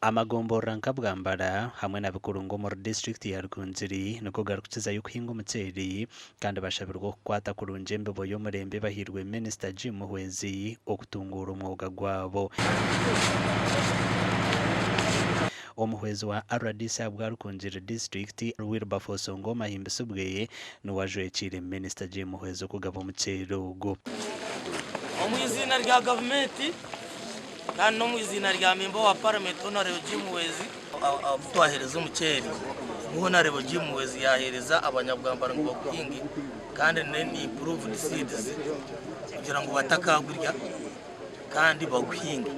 Amagomborora nka Bwambara hamwe na Bikurungu omuri disiturikiti ya Rukungiri nigo garikukizayo kuhinga omuceeri kandi bashabirwe okukwata kurungi embibo y'omurembe ebahairwe Minisita Jim Muhwezi okutunguura omwoga gwabo. Omuhwezi wa rdc ahabwa Rukungiri disiturikiti, Wilberforce Ongoma Ahimbisibwe niwe ajwekiire Minisita Jim Muhwezi okugaba omuceeri ogu. Omu iziina rya gavumenti Kandi n'omu iziina rya memba wa paramenti Honarebo Jim Muhwezi, abu twaheereza omuceeri ogu Honarebo Jim Muhwezi yaaheereza abanyabwambara ngu baguhinge kandi ni improved seeds kugira ngu batakaagurya kandi baguhinge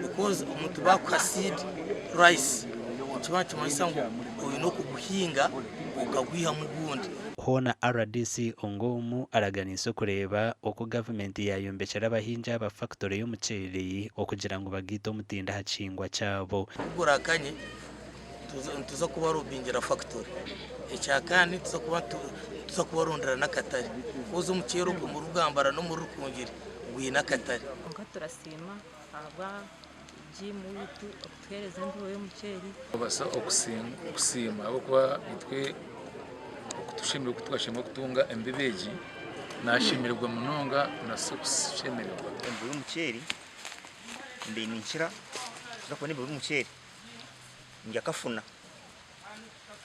because omuntu baakuha seed rice nikiba nikimanyisa ngu oine okuguhinga okagwihamu ogundi. Hoona rdc Ongom araganiise okureeba oku gavumenti yaayombekyera abahingi aba fakitore y'omuceeri okugira ngu bagaite omutindo aha kihingwa kyabo. Ku gurakanye nituza kubarobingira fakitore. Ekyakandi nituza kubarondera n'akatare koz omuceeri ogu omuri Bwambara n'omuri Rukungiri gwine akatare. Kwonka turasiima ahabwa Jim waitu okutuheereza embibo y'omuceeri. Nitubaasa okusiima ahabw'okuba itwe oku twashemereire kutunga embibo egi, nashemererwa munonga okushemererwa. Embibo y'omuceeri mbaire ninkira kuza kubona embibo y'omuceeri ndya kafuna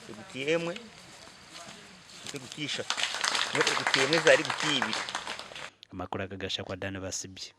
egutiya emwe nk'egutiya ishatu, egutiya emwe zaara egutiya ibiri. Amakuru aga gashakwa Dan Basibye.